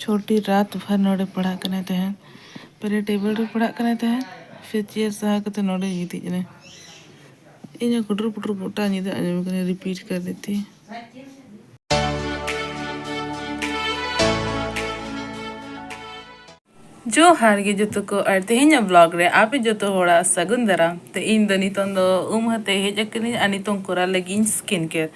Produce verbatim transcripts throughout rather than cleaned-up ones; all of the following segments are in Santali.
ᱪᱷᱳᱴᱤ ᱨᱟᱛ ᱵᱷᱟᱨ ᱱᱚᱰᱮ ᱯᱟᱲᱦᱟᱜ ᱠᱟᱱᱟᱭ ᱛᱟᱦᱮᱸᱫ, ᱯᱮᱨᱮ ᱴᱮᱵᱤᱞ ᱨᱮ ᱯᱟᱲᱦᱟᱜ ᱠᱟᱱᱟᱭ ᱛᱟᱦᱮᱸᱫ, ᱯᱷᱤᱨ ᱪᱮᱭᱟᱨ ᱥᱟᱦᱟ ᱠᱟᱛᱮ ᱱᱚᱰᱮ ᱜᱤᱛᱤᱡ ᱮᱱᱟᱭ᱾ ᱤᱧᱟᱹᱜ ᱠᱩᱴᱩᱨ ᱯᱩᱴᱩᱨ ᱜᱚᱴᱟ ᱧᱤᱫᱟᱹ ᱟᱸᱡᱚᱢ ᱠᱟᱱᱟ, ᱨᱤᱯᱤᱴ ᱠᱟᱛᱮ ᱛᱮ᱾ ᱡᱚᱦᱟᱨ ᱜᱮ ᱡᱚᱛᱚ ᱠᱚ, ᱟᱨ ᱛᱮᱦᱮᱧᱟᱜ ᱵᱞᱚᱜ ᱨᱮ ᱟᱯᱮ ᱡᱚᱛᱚ ᱦᱚᱲᱟᱜ ᱥᱟᱹᱜᱩᱱ ᱫᱟᱨᱟᱢ᱾ ᱛᱮ ᱤᱧ ᱫᱚ ᱱᱤᱛᱚᱝ ᱫᱚ ᱩᱢ ᱦᱟᱛᱮ ᱦᱮᱡ ᱟᱠᱟᱱᱟᱹᱧ ᱟᱨ ᱱᱤᱛᱚᱝ ᱠᱚᱨᱟᱣ ᱞᱟᱹᱜᱤᱫ ᱤᱧ ᱥᱠᱤᱱ ᱠᱮᱭᱟᱨ᱾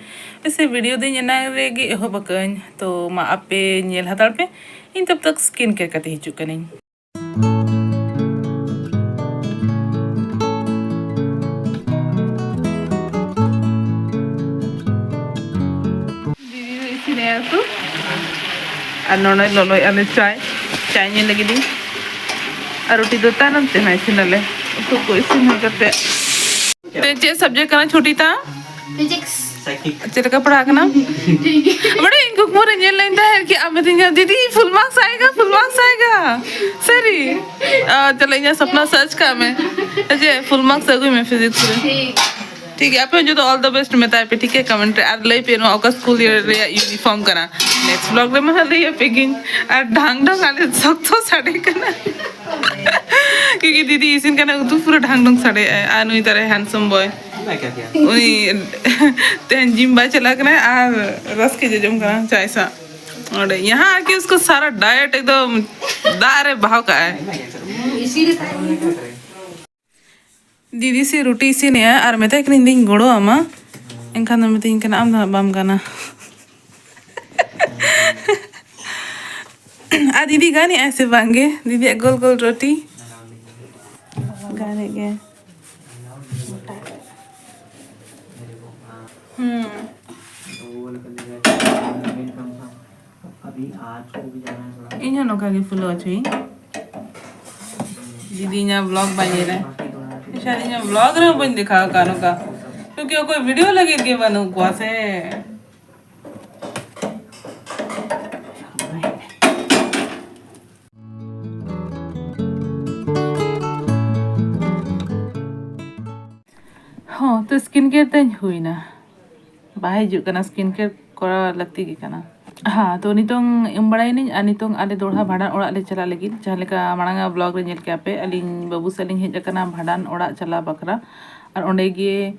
ᱥᱮ ᱵᱷᱤᱰᱤᱭᱳ ᱫᱚᱧ ᱮᱱᱟᱝ ᱨᱮᱜᱮ ᱮᱦᱚᱵ ᱟᱠᱟᱫᱟᱹᱧ, ᱛᱚ ᱢᱟ ᱟᱯᱮ ᱧᱮᱞ ᱦᱟᱛᱟᱲ ᱯᱮ, ᱤᱧ ᱛᱚᱵ ᱛᱚᱠ ᱥᱠᱤᱱ ᱠᱮᱭᱟᱨ ᱠᱟᱛᱮ ᱦᱤᱡᱩᱜ ᱠᱟᱹᱱᱟᱹᱧ᱾ ᱫᱤᱫᱤ ᱫᱚ ᱤᱥᱤᱱᱮᱜᱼᱟ ᱩᱛᱩ᱾ ᱟᱨ ᱱᱚᱰᱮ ᱞᱚᱞᱚᱭᱮᱜᱼᱟ ᱞᱮ ᱪᱟᱭ᱾ ᱪᱟᱭ ᱧᱩ ᱞᱟᱹᱜᱤᱫ ᱤᱧ᱾ ᱟᱨ ᱨᱩᱴᱤ ᱫᱚ ᱛᱟᱭᱱᱚᱢ ᱛᱮ ᱦᱟᱸᱜ ᱤᱥᱤᱱᱟᱞᱮ᱾ ᱩᱛᱩ ᱠᱚ ᱤᱥᱤᱱ ᱦᱩᱭ ᱠᱟᱛᱮ᱾ ᱛᱮ ᱪᱮᱫ ᱥᱟᱵᱡᱮᱠᱴ ᱠᱟᱱᱟ ᱪᱷᱩᱴᱤ ᱛᱟᱢ? ᱯᱷᱤᱡᱤᱠᱥ᱾ ᱪᱮᱫ ᱞᱮᱠᱟ ᱯᱟᱲᱦᱟᱜ ᱠᱟᱱᱟᱢ? ᱴᱷᱤᱠ ᱜᱮ᱾ ᱵᱟᱲᱟᱭ ᱤᱧ ᱠᱩᱠᱢᱩ ᱨᱮ ᱧᱮᱞ ᱞᱮᱱ ᱛᱟᱦᱮᱸᱫ ᱠᱤ ᱟᱢ ᱢᱤᱛᱟᱹᱧ ᱠᱟᱱᱟ, "ᱫᱤᱫᱤ, ᱯᱷᱩᱞ ᱢᱟᱨᱠᱥ ᱟᱭᱮᱜᱟ, ᱯᱷᱩᱞ ᱢᱟᱨᱠᱥ ᱟᱭᱮᱜᱟ?" ᱥᱟᱹᱨᱤ? ᱟ, ᱪᱚᱞᱚ, ᱤᱧᱟᱹᱜ ᱥᱟᱯᱱᱟ ᱥᱟᱪ ᱠᱟᱜ ᱢᱮ᱾ ᱡᱮ ᱯᱷᱩᱞ ᱢᱟᱨᱠᱥ ᱟᱹᱜᱩᱭ ᱢᱮ ᱯᱷᱤᱡᱤᱠᱥ ᱨᱮ᱾ ᱴᱷᱤᱠ᱾ ᱴᱷᱤᱠ ᱜᱮᱭᱟ, ᱟᱯᱮ ᱦᱚᱸ ᱡᱚᱛᱚ all the best ᱢᱮᱛᱟᱭ ᱯᱮ, ᱴᱷᱤᱠ ᱜᱮᱭᱟ? ᱠᱚᱢᱮᱱᱴ ᱨᱮ ᱟᱨ ᱞᱟᱹᱭ ᱯᱮ ᱱᱚᱣᱟ ᱚᱠᱟ ᱥᱠᱩᱞ ᱨᱮᱭᱟᱜ ᱤᱭᱩᱱᱤᱯᱷᱚᱨᱢ ᱠᱟᱱᱟ᱾ ᱱᱮᱠᱥᱴ ᱵᱞᱚᱜ ᱨᱮ ᱢᱟ ᱦᱟᱸᱜ ᱞᱟᱹᱭ ᱟᱯᱮ ᱜᱤᱧ᱾ ᱟᱨ ᱰᱷᱟᱝ ᱰᱷᱚᱝ ᱟᱞᱮ ᱥᱚᱠᱛᱚ ᱥᱟᱰᱮ ᱠᱟᱱᱟ᱾ ᱠᱤᱭᱩᱠᱤ ᱫᱤᱫᱤ ᱤᱥᱤᱱ ᱠᱟᱱᱟ ᱩᱛᱩ, ᱯᱩᱨᱟᱹ ᱰᱷᱟᱝ ᱰᱷᱚᱝ ᱥᱟᱰᱮᱭᱟᱜᱼᱟᱭ᱾ ᱟᱨ ᱱᱩᱭ ᱛᱟᱨᱮ ᱦᱮᱱᱰᱥᱚᱢ ᱵᱚᱭ, ᱩᱱᱤ ᱛᱮᱦᱮᱧ ᱡᱤᱢ ᱵᱟᱭ ᱪᱟᱞᱟᱣ ᱠᱟᱱᱟ ᱟᱨ ᱨᱟᱥᱠᱮ ᱡᱚᱡᱚᱢ ᱠᱟᱱᱟ ᱪᱟᱭ ᱥᱟᱶ᱾ ᱚᱸᱰᱮ ᱭᱟᱦᱟᱸ ᱟᱨᱠᱤ ᱩᱥᱠᱚ ᱥᱟᱨᱟ ᱰᱟᱭᱮᱴ ᱮᱠᱫᱚᱢ ᱫᱟᱜ ᱨᱮ ᱵᱟᱦᱟᱣ ᱠᱟᱜᱼᱟᱭ᱾ ᱫᱤᱫᱤ ᱥᱮ ᱨᱩᱴᱤ ᱤᱥᱤᱱᱮᱜᱼᱟ ᱟᱨ ᱢᱮᱛᱟᱭ ᱠᱟᱹᱱᱟᱹᱧ, "ᱫᱤᱧ ᱜᱚᱲᱚ ᱟᱢᱟ", ᱮᱱᱠᱷᱟᱱ ᱫᱚ ᱢᱤᱛᱟᱹᱧ ᱠᱟᱱᱟ, "ᱟᱢ ᱫᱚ ᱦᱟᱸᱜ ᱵᱟᱢ ᱜᱟᱱᱟ᱾" ᱟᱨ ᱫᱤᱫᱤ ᱜᱟᱱᱮᱜᱼᱟᱭ ᱥᱮ ᱵᱟᱝ ᱜᱮ? ᱫᱤᱫᱤᱭᱟᱜ ᱜᱳᱞ ᱜᱳᱞ ᱨᱩᱴᱤ ᱜᱟᱱᱮᱜ ᱜᱮ᱾ ᱦᱩᱸ᱾ ᱤᱧ ᱦᱚᱸ ᱱᱚᱝᱠᱟ ᱜᱮ ᱯᱷᱩᱞᱟᱹᱣ ᱦᱚᱪᱚᱭᱤᱧ᱾ ᱫᱤᱫᱤ ᱤᱧᱟᱹᱜ ᱵᱞᱚᱜ ᱵᱟᱭ ᱧᱮᱞᱟ᱾ ᱟᱪᱪᱷᱟ, ᱤᱧᱟᱹᱜ ᱵᱞᱚᱜ ᱨᱮᱦᱚᱸ ᱵᱟᱹᱧ ᱫᱮᱠᱷᱟᱣ ᱟᱠᱟᱫ ᱱᱚᱝᱠᱟ᱾ ᱠᱤᱭᱩᱠᱤ ᱚᱠᱚᱭ ᱵᱷᱤᱰᱤᱭᱳ ᱞᱟᱹᱜᱤᱫ ᱜᱮ ᱵᱟᱹᱱᱩᱜ ᱠᱚᱣᱟ ᱥᱮ᱾ ᱦᱚᱸ, ᱛᱚ ᱥᱠᱤᱱ ᱠᱮᱭᱟᱨ ᱛᱤᱧ ᱦᱩᱭᱱᱟ᱾ ᱵᱟᱭ ᱦᱤᱡᱩᱜ ᱠᱟᱱᱟ, ᱥᱠᱤᱱ ᱠᱮᱭᱟᱨ ᱠᱚᱨᱟᱣ ᱞᱟᱹᱠᱛᱤ ᱜᱮ ᱠᱟᱱᱟ᱾ ᱦᱮᱸ, ᱛᱚ ᱱᱤᱛᱚᱝ ᱮᱢ ᱵᱟᱲᱟᱭᱮᱱᱟᱹᱧ ᱟᱨ ᱱᱤᱛᱚᱝ ᱟᱞᱮ ᱫᱚᱲᱦᱟ ᱵᱷᱟᱸᱰᱟᱱ ᱚᱲᱟᱜ ᱞᱮ ᱪᱟᱞᱟᱜ ᱞᱟᱹᱜᱤᱫ᱾ ᱡᱟᱦᱟᱸ ᱞᱮᱠᱟ ᱢᱟᱲᱟᱝ ᱟᱜ vlog ᱨᱮ ᱧᱮᱞ ᱠᱮᱜᱼᱟ ᱯᱮ, ᱟᱹᱞᱤᱧ ᱵᱟᱹᱵᱩ ᱥᱟᱞᱟᱜ ᱞᱤᱧ ᱦᱮᱡ ᱟᱠᱟᱱᱟ ᱵᱷᱟᱸᱰᱟᱱ ᱚᱲᱟᱜ ᱪᱟᱞᱟᱣ ᱵᱟᱠᱷᱨᱟ᱾ ᱟᱨ ᱚᱸᱰᱮ ᱜᱮ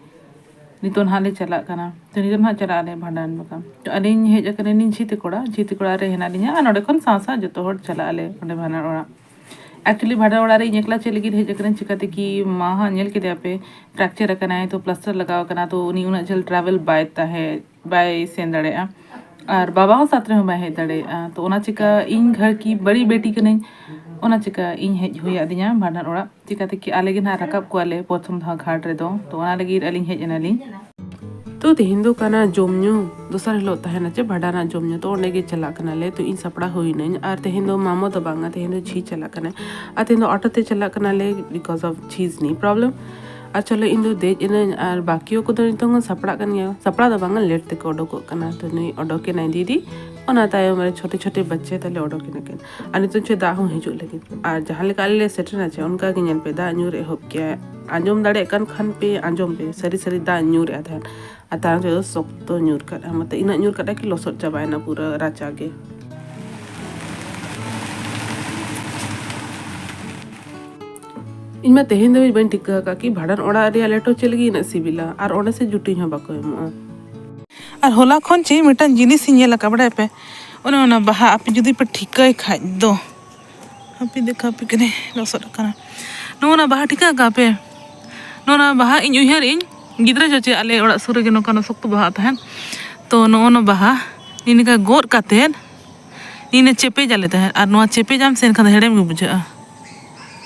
ᱱᱤᱛᱚᱜ ᱱᱟᱦᱟᱜ ᱞᱮ ᱪᱟᱞᱟᱜ ᱠᱟᱱᱟ᱾ ᱛᱚ ᱱᱤᱛᱚᱜ ᱱᱟᱦᱟᱜ ᱪᱟᱞᱟᱜ ᱟᱞᱮ ᱵᱷᱟᱸᱰᱟᱱ ᱵᱟᱠᱷᱨᱟ᱾ ᱛᱚ ᱟᱹᱞᱤᱧ ᱦᱮᱡ ᱟᱠᱟᱱᱟᱞᱤᱧ ᱡᱷᱤᱛᱤ ᱠᱚᱲᱟ, ᱡᱷᱤᱛᱤ ᱠᱚᱲᱟ ᱨᱮ ᱦᱮᱱᱟᱜ ᱞᱤᱧᱟ ᱟᱨ ᱱᱚᱸᱰᱮ ᱠᱷᱚᱱ ᱥᱟᱶ ᱥᱟᱶ ᱡᱚᱛᱚ ᱦᱚᱲ ᱪᱟᱞᱟᱜ ᱟᱞᱮ ᱚᱸᱰᱮ ᱵᱷᱟᱸᱰᱟᱱ ᱚᱲᱟᱜ᱾ Actually ᱵᱷᱟᱸᱰᱟᱱ ᱚᱲᱟᱜ ᱨᱮ ᱤᱧ ᱮᱠᱞᱟ ᱪᱮᱫ ᱞᱟᱹᱜᱤᱫ ᱦᱮᱡ ᱟᱠᱟᱱᱟᱹᱧ, ᱪᱤᱠᱟᱹᱛᱮ ᱠᱤ ᱢᱟ ᱦᱟᱸᱜ ᱧᱮᱞ ᱠᱮᱫᱮᱭᱟ ᱯᱮ, fracture ᱟᱠᱟᱱᱟᱭ, ᱛᱚ plaster ᱞᱟᱜᱟᱣ ᱟᱠᱟᱱᱟ, ᱛᱚ ᱩᱱᱤ ᱩᱱᱟᱹᱜ ᱡᱷᱟᱹᱞ travel ᱵᱟᱭ ᱛᱟᱦᱮᱸ, ᱵᱟᱭ ᱥᱮᱱ ᱫᱟᱲᱮᱭᱟᱜᱼᱟ᱾ ᱟᱨ ᱵᱟᱵᱟ ᱦᱚᱸ ᱥᱟᱛ ᱨᱮᱦᱚᱸ ᱵᱟᱭ ᱦᱮᱡ ᱫᱟᱲᱮᱭᱟᱜᱼᱟ᱾ ᱛᱚ ᱚᱱᱟ ᱪᱤᱠᱟ ᱤᱧ ᱜᱷᱟᱨ ᱠᱤ ᱵᱟᱹᱲᱤ ᱵᱮᱴᱤ ᱠᱟᱹᱱᱟᱹᱧ, ᱚᱱᱟ ᱪᱤᱠᱟ ᱤᱧ ᱦᱮᱡ ᱦᱩᱭ ᱟᱹᱫᱤᱧᱟ ᱵᱷᱟᱸᱰᱟᱱ ᱚᱲᱟᱜ᱾ ᱪᱤᱠᱟᱹᱛᱮ ᱠᱤ ᱟᱞᱮ ᱜᱮ ᱱᱟᱦᱟᱜ ᱨᱟᱠᱟᱵ ᱠᱚᱣᱟᱞᱮ ᱯᱨᱚᱛᱷᱚᱢ ᱫᱷᱟᱣ ᱜᱷᱟᱴ ᱨᱮᱫᱚ, ᱛᱚ ᱚᱱᱟ ᱞᱟᱹᱜᱤᱫ ᱟᱹᱞᱤᱧ ᱦᱮᱡ ᱮᱱᱟᱞᱤᱧ᱾ ᱛᱚ ᱛᱮᱦᱮᱧ ᱫᱚ ᱠᱟᱱᱟ ᱡᱚᱢ ᱧᱩ, ᱫᱚᱥᱟᱨ ᱦᱤᱞᱳᱜ ᱛᱟᱦᱮᱱᱟ ᱪᱮ ᱵᱷᱟᱸᱰᱟᱱᱟᱜ ᱡᱚᱢ ᱧᱩ, ᱛᱚ ᱚᱸᱰᱮ ᱜᱮ ᱪᱟᱞᱟᱜ ᱠᱟᱱᱟᱞᱮ᱾ ᱛᱚ ᱤᱧ ᱥᱟᱯᱲᱟᱣ ᱦᱩᱭᱱᱟᱹᱧ, ᱟᱨ ᱛᱮᱦᱮᱧ ᱫᱚ ᱢᱟᱢᱚ ᱫᱚ ᱵᱟᱝᱟ, ᱛᱮᱦᱮᱧ ᱫᱚ ᱡᱷᱤ ᱪᱟᱞᱟᱜ ᱠᱟᱱᱟᱭ᱾ ᱟᱨ ᱛᱮᱦᱮᱧ ᱫᱚ ᱚᱴᱳ ᱛᱮ ᱪᱟᱞᱟᱜ ᱠᱟᱱᱟᱞᱮ because of ᱡᱷᱤ knee problem᱾ ᱟᱨ ᱪᱚᱞᱚ ᱤᱧ ᱫᱚ ᱫᱮᱡ ᱮᱱᱟᱹᱧ, ᱟᱨ ᱵᱟᱹᱠᱤ ᱠᱚᱫᱚ ᱱᱤᱛᱚᱝ ᱦᱚᱸ ᱥᱟᱯᱲᱟᱜ ᱠᱟᱱ ᱜᱮᱭᱟ, ᱥᱟᱯᱲᱟᱣ ᱫᱚ ᱵᱟᱝᱟ, ᱞᱮᱴ ᱛᱮᱠᱚ ᱚᱰᱚᱠᱚᱜ ᱠᱟᱱᱟ᱾ ᱛᱚ ᱱᱩᱭ ᱚᱰᱚᱠ ᱮᱱᱟᱭ ᱫᱤᱫᱤ, ᱚᱱᱟ ᱛᱟᱭᱚᱢ ᱨᱮ ᱪᱷᱳᱴᱮ ᱪᱷᱳᱴᱮ ᱵᱟᱪᱪᱮ ᱛᱟᱞᱮ ᱚᱰᱚᱠ ᱮᱱᱟ ᱠᱤᱱ᱾ ᱟᱨ ᱱᱤᱛᱚᱝ ᱪᱮᱫ ᱫᱟᱜ ᱦᱚᱸ ᱦᱤᱡᱩᱜ ᱞᱟᱹᱜᱤᱫ᱾ ᱟᱨ ᱡᱟᱦᱟᱸ ᱞᱮᱠᱟ ᱟᱞᱮ ᱞᱮ ᱥᱮᱴᱮᱨ ᱮᱱᱟ ᱪᱮ, ᱚᱱᱠᱟ ᱜᱮ ᱧᱮᱞ ᱯᱮ, ᱫᱟᱜ ᱧᱩᱨ ᱮᱦᱚᱵ ᱠᱮᱜᱼᱟᱭ᱾ ᱟᱸᱡᱚᱢ ᱫᱟᱲᱮᱭᱟᱜ ᱠᱟᱱ ᱠᱷᱟᱱ ᱯᱮ, ᱟᱸᱡᱚᱢ ᱯᱮ, ᱥᱟᱹᱨᱤ ᱥᱟᱹᱨᱤ ᱫᱟᱜ ᱧᱩᱨᱮᱜᱼᱟ ᱛᱟᱦᱮᱸᱫ᱾ ᱟᱨ ᱛᱟᱭᱚᱢ ᱛᱮᱫᱚ ᱥᱚᱠᱛᱚ ᱧᱩᱨ ᱠᱟᱫᱼᱟ, ᱢᱟᱛᱚ ᱤᱱᱟᱹᱜ ᱧᱩᱨ ᱠᱟᱫᱼᱟ ᱠᱤ ᱞᱚᱥᱚᱫ ᱪᱟᱵᱟᱭᱮᱱᱟ ᱯᱩᱨᱟᱹ ᱨᱟᱪᱟ ᱜᱮ᱾ ᱤᱧ ᱢᱟ ᱛᱮᱦᱮᱧ ᱫᱷᱟᱹᱵᱤᱡ ᱵᱟᱹᱧ ᱴᱷᱤᱠᱟᱹ ᱟᱠᱟᱫ ᱠᱤ ᱵᱷᱟᱸᱰᱟᱱ ᱚᱲᱟᱜ ᱨᱮᱭᱟᱜ ᱞᱮᱴᱚ ᱪᱮᱫ ᱞᱟᱹᱜᱤᱫ ᱤᱱᱟᱹᱜ ᱥᱤᱵᱤᱞᱟ, ᱟᱨ ᱚᱸᱰᱮ ᱥᱮ ᱡᱩᱴᱤ ᱦᱚᱸ ᱵᱟᱠᱚ ᱮᱢᱚᱜᱼᱟ᱾ ᱟᱨ ᱦᱚᱞᱟ ᱠᱷᱚᱱ ᱪᱮᱫ ᱢᱤᱫᱴᱟᱝ ᱡᱤᱱᱤᱥ ᱤᱧ ᱧᱮᱞ ᱟᱠᱟᱫ, ᱵᱟᱲᱟᱭ ᱯᱮ, ᱚᱱᱮ ᱚᱱᱟ ᱵᱟᱦᱟ ᱟᱯᱮ ᱡᱩᱫᱤ ᱯᱮ ᱴᱷᱤᱠᱟᱹᱭ ᱠᱷᱟᱡ ᱫᱚ, ᱦᱟᱯᱮ ᱫᱮᱠᱷᱟᱣ ᱟᱯᱮ ᱠᱟᱹᱱᱟᱹᱧ, ᱞᱚᱥᱚᱫ ᱟᱠᱟᱱᱟ᱾ ᱱᱚᱜᱼᱚ ᱱᱟ ᱵᱟᱦᱟ ᱴᱷᱤᱠᱟᱹ ᱟᱠᱟᱫ ᱯᱮ? ᱱᱚᱜᱼᱚ ᱱᱟ ᱵᱟᱦᱟ ᱤᱧ ᱩᱭᱦᱟᱹᱨᱮᱜᱼᱟᱹᱧ, ᱜᱤᱫᱽᱨᱟᱹ ᱡᱚᱠᱷᱮᱡ ᱟᱞᱮ ᱚᱲᱟᱜ ᱥᱩᱨ ᱨᱮᱜᱮ ᱱᱚᱝᱠᱟᱱ ᱥᱚᱠᱛᱚ ᱵᱟᱦᱟ ᱛᱟᱦᱮᱸᱫ᱾ ᱛᱚ ᱱᱚᱜᱼᱚ ᱱᱟ ᱵᱟᱦᱟ ᱱᱤᱭᱟᱹ ᱱᱤᱝᱠᱟ ᱜᱚᱫ ᱠᱟᱛᱮᱫ ᱱᱤᱭᱟᱹ ᱪᱮᱯᱮᱡ ᱟᱞᱮ ᱛᱟᱦᱮᱸᱫ, ᱟᱨ ᱱᱚᱣᱟ ᱪᱮᱯᱮᱡ ᱟᱢ ᱥᱮᱱ ᱠᱷᱟᱱ ᱫᱚ ᱦᱮᱲᱮᱢ ᱜᱮ ᱵᱩᱡᱷᱟᱹᱜᱼᱟ᱾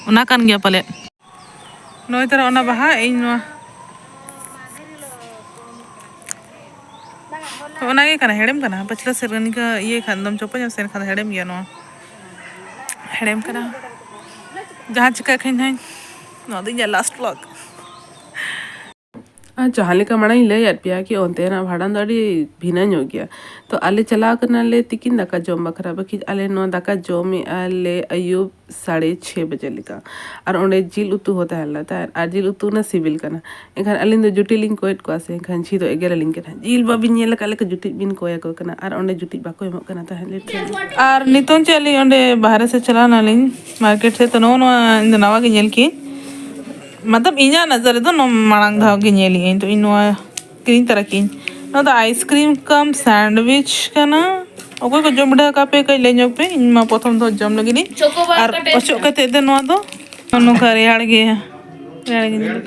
ᱚᱱᱟ ᱠᱟᱱ ᱜᱮᱭᱟ ᱯᱟᱞᱮᱫ᱾ ᱱᱚᱜᱼᱚᱭ ᱛᱟᱨᱟ ᱚᱱᱟ ᱵᱟᱦᱟ, ᱤᱧ ᱱᱚᱣᱟ, ᱚᱱᱟ ᱜᱮ ᱠᱟᱱᱟ, ᱦᱮᱲᱮᱢ ᱠᱟᱱᱟ᱾ ᱯᱟᱹᱪᱷᱞᱟᱹ ᱥᱮᱫ ᱨᱮ ᱱᱤᱝᱠᱟᱹ ᱤᱭᱟᱹ ᱠᱷᱟᱱ ᱫᱚᱢ, ᱪᱚᱯᱚᱡ ᱟᱢ ᱥᱮᱱ ᱠᱷᱟᱱ ᱫᱚ ᱦᱮᱲᱮᱢ ᱜᱮᱭᱟ ᱱᱚᱣᱟ᱾ ᱦᱮᱲᱮᱢ ᱠᱟᱱᱟ᱾ ᱡᱟᱦᱟᱸ ᱪᱤᱠᱟᱹᱜ ᱠᱷᱟᱱ ᱦᱟᱸᱜ, ᱱᱚᱣᱟ ᱫᱚ ᱤᱧᱟᱹᱜ last vlog᱾ ᱟᱨ ᱡᱟᱦᱟᱸ ᱞᱮᱠᱟ ᱢᱟᱲᱟᱝ ᱤᱧ ᱞᱟᱹᱭᱟᱫ ᱯᱮᱭᱟ ᱠᱤ ᱚᱱᱛᱮᱱᱟᱜ ᱵᱷᱟᱸᱰᱟᱱ ᱫᱚ ᱟᱹᱰᱤ ᱵᱷᱤᱱᱟᱹ ᱧᱚᱜ ᱜᱮᱭᱟ᱾ ᱛᱚ ᱟᱞᱮ ᱪᱟᱞᱟᱣ ᱠᱟᱱᱟᱞᱮ ᱛᱤᱠᱤᱱ ᱫᱟᱠᱟ ᱡᱚᱢ ᱵᱟᱠᱷᱨᱟ, ᱵᱟᱠᱷᱟᱡ ᱟᱞᱮ ᱱᱚᱣᱟ ᱫᱟᱠᱟ ᱡᱚᱢᱮᱜᱼᱟ ᱞᱮ ᱟᱹᱭᱩᱵ ᱥᱟᱲᱮ ᱪᱷᱮ ᱵᱟᱡᱮ ᱞᱮᱠᱟ᱾ ᱟᱨ ᱚᱸᱰᱮ ᱡᱤᱞ ᱩᱛᱩ ᱦᱚᱸ ᱛᱟᱦᱮᱸ ᱞᱮᱱᱟ ᱛᱟᱦᱮᱸᱫ, ᱟᱨ ᱡᱤᱞ ᱩᱛᱩ ᱚᱱᱟ ᱥᱤᱵᱤᱞ ᱠᱟᱱᱟ᱾ ᱮᱱᱠᱷᱟᱱ ᱟᱹᱞᱤᱧ ᱫᱚ ᱡᱩᱴᱤᱡ ᱞᱤᱧ ᱠᱚᱭᱮᱫ ᱠᱚᱣᱟ ᱥᱮ, ᱮᱱᱠᱷᱟᱱ ᱡᱷᱤ ᱫᱚ ᱮᱜᱮᱨ ᱟᱹᱞᱤᱧ ᱠᱟᱱᱟ, "ᱡᱤᱞ ᱵᱟᱵᱤᱱ ᱧᱮᱞ ᱟᱠᱟᱫ ᱞᱮᱠᱟ ᱡᱩᱴᱤᱡ ᱵᱤᱱ ᱠᱚᱭ ᱟᱠᱚ ᱠᱟᱱᱟ", ᱟᱨ ᱚᱸᱰᱮ ᱡᱩᱴᱤᱡ ᱵᱟᱠᱚ ᱮᱢᱚᱜ ᱠᱟᱱᱟ ᱛᱟᱦᱮᱸᱫ᱾ ᱟᱨ ᱱᱤᱛᱚᱝ ᱪᱮᱫ ᱟᱹᱞᱤᱧ ᱚᱸᱰᱮ ᱵᱟᱦᱨᱮ ᱥᱮᱫ ᱪᱟᱞᱟᱣ ᱱᱟᱞᱤᱧ ᱢᱟᱨᱠᱮᱴ ᱥᱮᱫ, ᱛᱚ ᱱᱚᱜᱼᱚ ᱱᱚᱣᱟ ᱤᱧ ᱫᱚ ᱱᱟᱣᱟ ᱜᱮ ᱧᱮᱞ ᱠᱮᱫ, ᱢᱚᱛᱞᱚᱵ ᱤᱧᱟᱹᱜ ᱱᱚᱡᱚᱨ ᱨᱮᱫᱚ ᱱᱚᱣᱟ ᱢᱟᱲᱟᱝ ᱫᱷᱟᱣ ᱜᱮ ᱧᱮᱞ ᱮᱫᱟᱹᱧ, ᱛᱚ ᱤᱧ ᱱᱚᱣᱟ ᱠᱤᱨᱤᱧ ᱛᱟᱨᱟ ᱠᱤᱧ᱾ ᱱᱚᱣᱟ ᱫᱚ ᱟᱭᱤᱥᱠᱨᱤᱢ ᱠᱟᱢ ᱥᱮᱱᱰᱣᱤᱪ ᱠᱟᱱᱟ᱾ ᱚᱠᱚᱭ ᱠᱚ ᱡᱚᱢ ᱵᱤᱰᱟᱹᱣ ᱟᱠᱟᱫ ᱯᱮ, ᱠᱟᱹᱡ ᱞᱟᱹᱭ ᱧᱚᱜ ᱯᱮ, ᱤᱧ ᱢᱟ ᱯᱨᱚᱛᱷᱚᱢ ᱫᱚ ᱡᱚᱢ ᱞᱟᱹᱜᱤᱫ ᱤᱧ᱾ ᱪᱳᱠᱳᱵᱟᱨ ᱟᱨ ᱠᱟᱴᱮᱡ ᱚᱪᱚᱜ ᱠᱟᱛᱮ ᱫᱚ ᱱᱚᱣᱟ ᱫᱚ ᱱᱚᱝᱠᱟ ᱨᱮᱭᱟᱲ ᱜᱮ, ᱨᱮᱭᱟᱲ ᱜᱮ ᱧᱮᱞᱚᱜ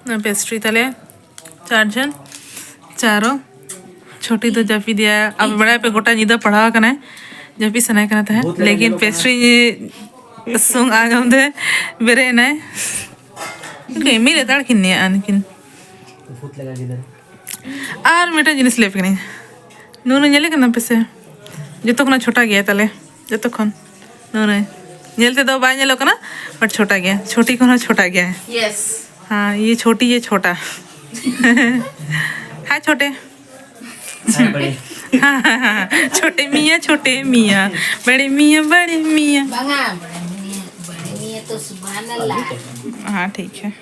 ᱠᱟᱱᱟ᱾ ᱯᱮᱥᱴᱨᱤ ᱛᱟᱞᱮ ᱪᱟᱨ ᱡᱚᱱ, ᱪᱟᱨᱚ᱾ ᱪᱷᱳᱴᱤ ᱫᱚ ᱡᱟᱹᱯᱤᱫ ᱮᱭᱟ᱾ ᱟᱯᱮ ᱵᱟᱲᱟᱭ ᱯᱮ, ᱜᱚᱴᱟ ᱧᱤᱫᱟᱹ ᱯᱟᱲᱦᱟᱣ ᱠᱟᱱᱟᱭ, ᱡᱟᱹᱯᱤᱫ ᱥᱟᱱᱟᱭ ᱠᱟᱱᱟ ᱛᱟᱦᱮᱸᱫ, ᱞᱮᱠᱤᱱ ᱯᱮᱥᱴᱨᱤ ᱥᱩᱝ ᱟᱸᱡᱚᱢ ᱛᱮ ᱵᱮᱨᱮᱫ ᱮᱱᱟᱭ᱾ ᱢᱤᱫ ᱞᱮᱛᱟᱲ ᱠᱤᱱ ᱧᱮᱞ ᱟᱱᱠᱤᱱ᱾ ᱟᱨ ᱢᱤᱫᱴᱟᱝ ᱡᱤᱱᱤᱥ ᱞᱟᱹᱭ ᱟᱯᱮ ᱠᱟᱹᱱᱟᱹᱧ, ᱱᱩᱱᱩ ᱧᱮᱞᱮ ᱠᱟᱱᱟ ᱯᱮᱥᱮ? ᱡᱚᱛᱚ ᱠᱷᱚᱱᱟᱜ ᱪᱷᱳᱴᱟ ᱜᱮᱭᱟ ᱛᱟᱞᱮ, ᱡᱚᱛᱚ ᱠᱷᱚᱱ᱾ ᱱᱩᱱᱩ ᱧᱮᱞ ᱛᱮᱫᱚ ᱵᱟᱭ ᱧᱮᱞᱚᱜ ᱠᱟᱱᱟ, but ᱪᱷᱳᱴᱟ ᱜᱮᱭᱟ, ᱪᱷᱳᱴᱤ ᱠᱷᱚᱱ ᱦᱚᱸ ᱪᱷᱳᱴᱟ ᱜᱮᱭᱟ᱾ ᱦᱮᱸ, ᱭᱮ ᱪᱷᱳᱴᱤ, ᱭᱮ ᱪᱷᱳᱴᱟ᱾ ᱦᱟᱭ ᱪᱷᱳᱴᱮ᱾ ᱪᱷᱳᱴᱮ ᱢᱤᱭᱟ, ᱪᱷᱳᱴᱮ ᱢᱤᱭᱟ, ᱵᱟᱲᱮ ᱢᱤᱭᱟ, ᱵᱟᱲᱮ ᱢᱤᱭᱟ᱾ ᱵᱟᱝᱟ, ᱵᱟᱲᱮ ᱢᱤᱭᱟ, ᱵᱟᱲᱮ ᱢᱤᱭᱟ ᱛᱚ ᱥᱩᱵᱷᱟᱱᱟᱞᱞᱟᱦ᱾ ᱦᱮᱸ, ᱴᱷᱤᱠ ᱦᱮᱸ᱾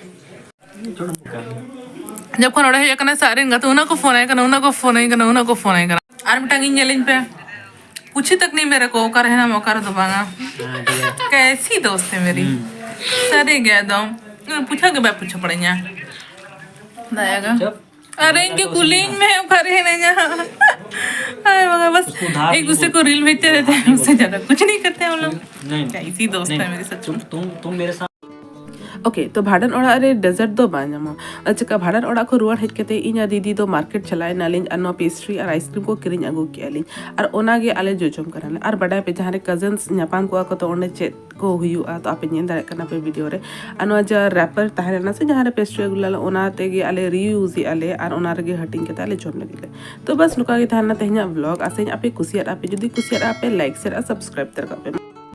ᱡᱚᱠᱷᱚᱱ ᱚᱸᱰᱮ ᱦᱮᱡ ᱟᱠᱟᱱᱟ ᱥᱮ ᱟᱡ ᱨᱮᱱ ᱜᱟᱛᱮ, ᱚᱱᱟ ᱠᱚ ᱯᱷᱳᱱ ᱟᱭ ᱠᱟᱱᱟ, ᱚᱱᱟ ᱠᱚ ᱯᱷᱳᱱ ᱟᱭ ᱠᱟᱱᱟ, ᱚᱱᱟ ᱠᱚ ᱯᱷᱳᱱ ᱟᱭ ᱠᱟᱱᱟ᱾ ᱟᱨ ᱢᱤᱫᱴᱟᱝ ᱤᱧ ᱧᱮᱞᱤᱧ ᱯᱮ, ᱯᱩᱪᱷᱤ ᱛᱟᱠ ᱱᱤ ᱢᱮᱨᱮ ᱠᱚ, ᱚᱠᱟᱨᱮ ᱦᱮᱱᱟᱢᱟ, ᱚᱠᱟᱨᱮ ᱫᱚ ᱵᱟᱝᱟ᱾ ᱦᱮᱸ, ᱴᱷᱤᱠ ᱟᱪᱷᱮ᱾ कैसी दोस्त है मेरी? ᱦᱩᱸ᱾ ᱥᱟᱹᱨᱤ ᱜᱮ ᱮᱠᱫᱚᱢ᱾ ᱯᱩᱪᱷᱟᱹ ᱜᱮ ᱵᱟᱭ ᱯᱩᱪᱷᱟᱹ ᱵᱟᱲᱟᱧᱟ᱾ ᱫᱟᱭᱟ ᱜᱮ᱾ ᱪᱩᱯ᱾ ᱟᱨ ᱤᱧ ᱜᱮ ᱠᱩᱞᱤᱧ ᱢᱮ, ᱚᱠᱟᱨᱮ ᱦᱮᱱᱟᱹᱧᱟ? ᱟᱭ ᱵᱟᱵᱟ, ᱵᱟᱥ ᱩᱥᱠᱚ ᱫᱷᱟᱨ ᱮᱠ ᱫᱩᱥᱨᱮ ᱠᱚ ᱨᱤᱞ ᱵᱷᱮᱡᱛᱮ ᱨᱮᱦᱛᱮ ᱦᱮᱸ, ᱩᱥᱥᱮ ᱡᱟᱫᱟ ᱠᱩᱪᱷ ᱱᱟᱦᱤᱸ ᱠᱟᱨᱛᱮ ᱦᱟᱢ ᱞᱳᱜ᱾ ᱱᱟᱦᱤᱸ, ᱠᱮᱭᱥᱤ ᱫᱳᱥᱛ ᱦᱮ ᱢᱮᱨᱮ ᱥᱟᱪ ᱢᱮ? ᱛᱩᱢ, ᱛᱩᱢ, ᱛᱩᱢ ᱢᱮᱨᱮ ᱥᱟᱛᱷ OK, ᱛᱚ ᱵᱷᱟᱸᱰᱟᱱ ᱚᱲᱟᱜ ᱨᱮ ᱰᱮᱡᱟᱨᱴ ᱫᱚ ᱵᱟᱝ ᱧᱟᱢᱚᱜᱼᱟ᱾ ᱟᱨ ᱪᱮᱠᱟ, ᱵᱷᱟᱸᱰᱟᱱ ᱚᱲᱟᱜ ᱠᱷᱚᱱ ᱨᱩᱣᱟᱹᱲ ᱦᱮᱡ ᱠᱟᱛᱮ ᱤᱧ ᱟᱨ ᱫᱤᱫᱤ ᱫᱚ ᱢᱟᱨᱠᱮᱴ ᱪᱟᱞᱟᱣ ᱮᱱᱟᱞᱤᱧ ᱟᱨ ᱱᱚᱣᱟ ᱯᱮᱥᱴᱨᱤ ᱟᱨ ᱟᱭᱤᱥᱠᱨᱤᱢ ᱠᱚ ᱠᱤᱨᱤᱧ ᱟᱹᱜᱩ ᱠᱮᱜᱼᱟ ᱞᱤᱧ᱾ ᱟᱨ ᱚᱱᱟ ᱜᱮ ᱟᱞᱮ ᱡᱚᱡᱚᱢ ᱠᱟᱱᱟᱞᱮ᱾ ᱟᱨ ᱵᱟᱰᱟᱭ ᱯᱮ, ᱡᱟᱦᱟᱸ ᱨᱮ ᱠᱟᱡᱤᱱᱥ ᱧᱟᱯᱟᱢ ᱠᱚᱜᱼᱟ ᱠᱚ, ᱛᱚ ᱚᱸᱰᱮ ᱪᱮᱫ ᱠᱚ ᱦᱩᱭᱩᱜᱼᱟ, ᱛᱚ ᱟᱯᱮ ᱧᱮᱞ ᱫᱟᱲᱮᱭᱟᱜ ᱠᱟᱱᱟ ᱯᱮ ᱵᱷᱤᱰᱤᱭᱳ ᱨᱮ᱾ ᱟᱨ ᱱᱚᱣᱟ ᱡᱟ ᱨᱮᱯᱟᱨ ᱛᱟᱦᱮᱸ ᱞᱮᱱᱟ ᱥᱮ, ᱡᱟᱦᱟᱸ ᱨᱮ ᱯᱮᱥᱴᱨᱤ ᱟᱹᱜᱩ ᱞᱮᱫᱟ ᱞᱮ, ᱚᱱᱟ ᱛᱮᱜᱮ ᱟᱞᱮ ᱨᱤᱭᱩᱡᱽ ᱮᱜᱼᱟ ᱞᱮ ᱟᱨ ᱚᱱᱟ ᱨᱮᱜᱮ ᱦᱟᱹᱴᱤᱧ ᱠᱟᱛᱮ ᱟᱞᱮ ᱡᱚᱢ ᱞᱟᱹᱜᱤᱫ ᱞᱮ᱾ ᱛᱚ ᱵᱟᱥ, ᱱᱚᱝᱠᱟ ᱜᱮ ᱛᱟᱦᱮᱸ ᱞᱮᱱᱟ ᱛᱮᱦᱮᱧᱟᱜ ᱵᱞᱚᱜ᱾ ᱟᱥᱟᱧ ᱟᱯᱮ ᱠᱩᱥᱤᱭᱟᱜᱼᱟ ᱯᱮ᱾ ᱡᱩᱫᱤ ᱠᱩᱥᱤᱭᱟᱜᱼᱟ ᱯᱮ, ᱞᱟᱭᱤᱠ, ᱥᱮᱭᱟᱨ ᱟᱨ ᱥᱟᱵᱥᱠᱨᱟᱭᱤᱵ ᱛᱟᱨᱟ ᱠᱟᱜ ᱯᱮ᱾